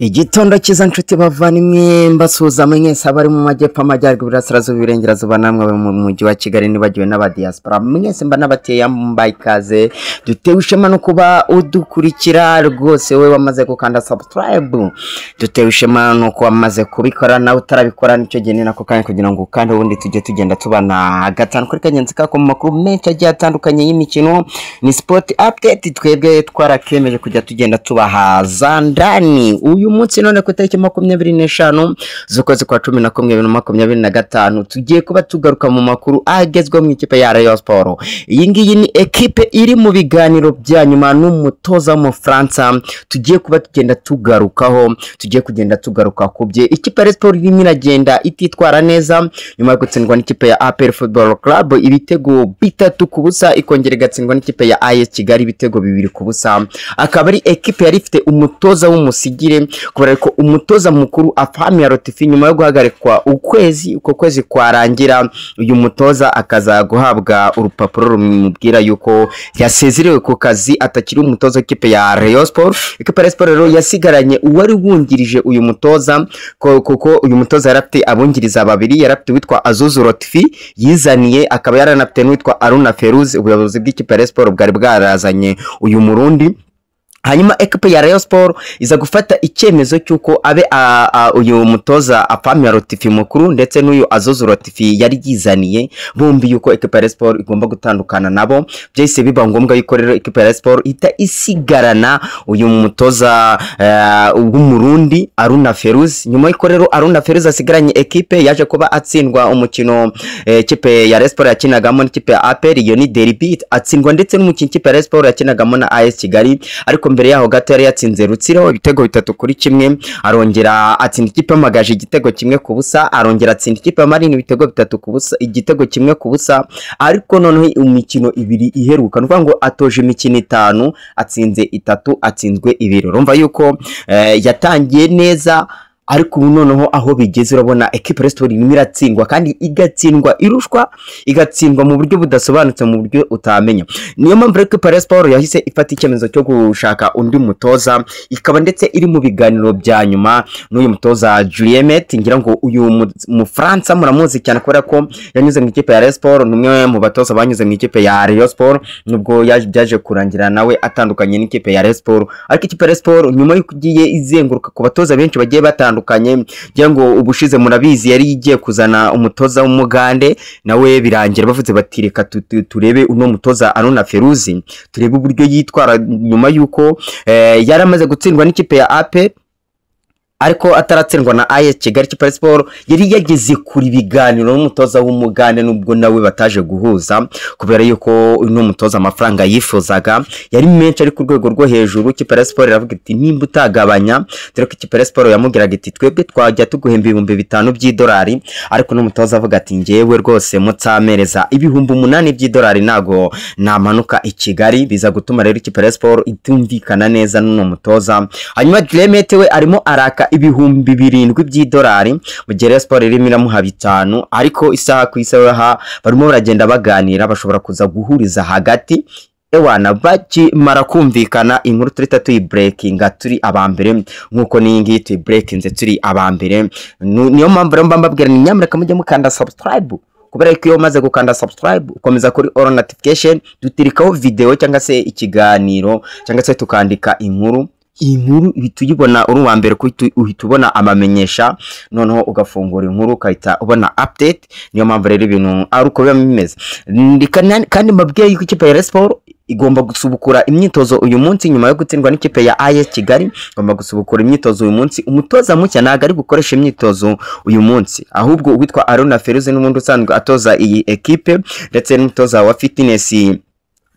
Igitondo cyiza nshuti bavandimwe, mbasuhuza mwese abari mu majyepfo, amajyaruguru, iburasirazuba, iburengerazuba, namwe abari mu mujyi wa Kigali, nibagiwe n'abadiaspora mwese, mba nabateye mbaye ikaze. Dutewe ishema no kuba udukurikira rwose, wowe wamaze gukanda subscribe, dutewe ishema nuko wamaze kubikora. Nawe utarabikora, nicyo gihe, ni nako kanya kugira ngo kandi ubundi tujye tugenda tubana gatanu kuri kagenzi kako mu makuru menshi agiye atandukanye y'imikino. Ni sport update, twebwe twarakemeje kujya tugenda tubahaza ndani. Uyu munsi none ku itariki 25 z'ukwezi kwa 11 2025, tugiye kuba tugaruka mu makuru agezweho mu ikipe ya Rayon Sport. Iyi ngiyi ni ekipe iri mu biganiro bya nyuma n'umutoza w'Umufaransa tugiye kuba tugenda tugarukaho, tugiye kugenda tugaruka ku bye. Ikipe ya Rayon Sport irimo iragenda ititwara neza nyuma yo gutsindwa n'ikipe ya APR Football Club ibitego 3-0, ikongera igatsindwa n'ikipe ya AS Kigali ibitego 2-0. Akaba ari ekipe yari ifite umutoza w'umusigire, kubera ko umutoza mukuru Afhamia Lotfi, nyuma yo guhagarikwa ukwezi, uko kwezi kwarangira uyu mutoza akaza guhabwa urupapuro rumubwira yuko yasezerewe ku kazi, atakiri umutoza w'ikipe ya Rayon Sport. Ikipe ya Rayon Sport rero yasigaranye uwari wungirije uyu mutoza, kuko uyu mutoza yari afite abungiriza babiri: yari afite uwitwa Azuzu Lotfi yizaniye, akaba yaranafite n'uwitwa Aruna Feruzi. Ubuyobozi bw'ikipe ya Rayon Sport bwari bwarazanye uyu Murundi, hanyuma ekipe ya Rayon Sport iza gufata icyemezo cy'uko abe uyu mutoza Afhamia Lotfi mukuru ndetse n'uyu Azuzu Lotfi yari yizaniye, bombi yuko ekipe ya Rayon Sport igomba gutandukana nabo. Byahise biba ngombwa yuko rero ekipe ya Rayon Sport ihita isigarana uyu mutoza w'Umurundi Aruna Feruzi. Nyuma y'uko rero Aruna Feruzi asigaranye ekipe, yaje kuba atsindwa umukino ekipe ya Rayon Sport yakinagamo n'ikipe ya APR, iyo ni derby, atsindwa ndetse n'umukino ikipe ya Rayon Sport yakinagamo na AS Kigali. Ariko mbere yaho gato yari yatsinze Rutsiro ibitego 3-1, arongera atsinda ikipe y'Amagaju igitego 1-0, arongera atsinda ikipe ya Marine ibitego 3-0, igitego 1-0. Ariko noneho imikino ibiri iheruka, ni ukuvuga ngo atoje imikino itanu, atsinze itatu, atsinzwe ibiri. Urumva yuko yatangiye neza, ariko ubu noneho aho bigeze urabona ekipe Rayon Sport irimo iratsindwa, kandi igatsindwa irushwa, igatsindwa mu buryo budasobanutse, mu buryo utamenya. Niyo mpamvu rero ekipe Rayon Sport yahise ifata icyemezo cyo gushaka undi mutoza, ikaba ndetse iri mu biganiro bya nyuma n'uyu mutoza Julien Mette. Ngira ngo uyu Mufaransa muramuzi cyane kubera ko yanyuze mu ikipe ya Rayon Sport, ni umwe mu batoza banyuze mu ikipe ya Rayon Sport, nubwo byaje kurangira nawe atandukanye n'ikipe ya Rayon Sport. Ariko ikipe ya Rayon Sport, nyuma y'uko igiye izenguruka ku batoza benshi bagiye batandukanye, ngira ngo ubushize murabizi yari igiye kuzana umutoza w'Umugande, nawe birangira bavuze bati: "Reka turebe uno mutoza Aruna Feruzi, turebe uburyo yitwara." Nyuma y'uko yari amaze gutsindwa n'ikipe ya APR ariko ataratsindwa na AS Kigali, ikipe ya Sport yari yageze kuri biganiro n'umutoza w'Umugande, nubwo nawe bataje guhuza kubera yuko uno mutoza amafaranga yifuzaga yari menshi, ari ku rwego rwo hejuru. Ikipe ya Sport iravuga iti: "Nimba utagabanya," dore ko ikipe ya Sport yamubwiraga iti: "Twebwe twajya tuguhemba 5000 by'idolari," ariko n'umutoza avuga ati: "Njyewe rwose mutsamereza 8000 by'idolari ntago namanuka i Kigali." Biza gutuma rero ikipe ya Sport itumvikana neza n'uno mutoza. Hanyuma Julien Mette we arimo araka 7000 by'idolari, mu gihe Rayon Sport irimo iramuha 5000. Ariko isaha ku isaha barimo baragenda baganira, bashobora kuza guhuriza hagati. Ewana, bakimara kumvikana, inkuru turita tuyibreakinga turi abambere, nkuko n'iyi ngiyi tuyibreakinze turi abambere. Niyo mpamvu rero mba mbabwira ni nyamuneka mujye mukanda subscribe, kubera ko iyo umaze gukanda subscribe ukomeza kuri all notification, dutirikaho video cyangwa se ikiganiro cyangwa se tukandika inkuru, inkuru uhita uyibona uri uwa mbere, uhita ubona amamenyesha, noneho ugafungura inkuru ukahita ubona update. Niyo mpamvu rero ibintu ari uko biba bimeze. Kandi mbabwiye yuko ikipe ya Rayon Sport igomba gusubukura imyitozo uyu munsi nyuma yo gutsindwa n'ikipe ya AS Kigali. Igomba gusubukura imyitozo uyu munsi. Umutoza mushya ntabwo ari gukoresha imyitozo uyu munsi, ahubwo uwitwa Aruna Feruze n'ubundi usanzwe atoza iyi ekipe, ndetse n'umutoza wa fitness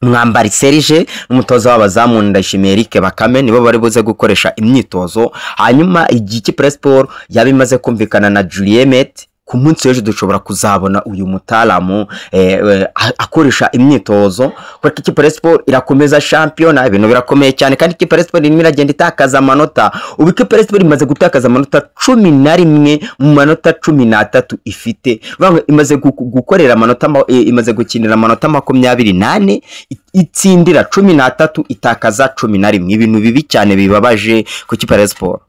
Mwambari Serge, n'umutoza w'abazamu Ndayishimiye Eric Bakame, nibo bari buze gukoresha imyitozo. Hanyuma igihe ikipe ya Sport yaba imaze kumvikana na Julien Mette, ku munsi w'ejo dushobora kuzabona uyu mutaramu akoresha imyitozo, kuko ikipe ya Sport irakomeza shampiyona. Ibintu birakomeye cyane, kandi ikipe ya Sport irimo iragenda itakaza amanota. Ubu ikipe ya Sport imaze gutakaza amanota 11 mu manota 13 ifite. Imaze gukorera amanota, imaze gukinira amanota 24, itsindira 13, itakaza 11. Ibintu bibi cyane bibabaje ku kipe ya Sport.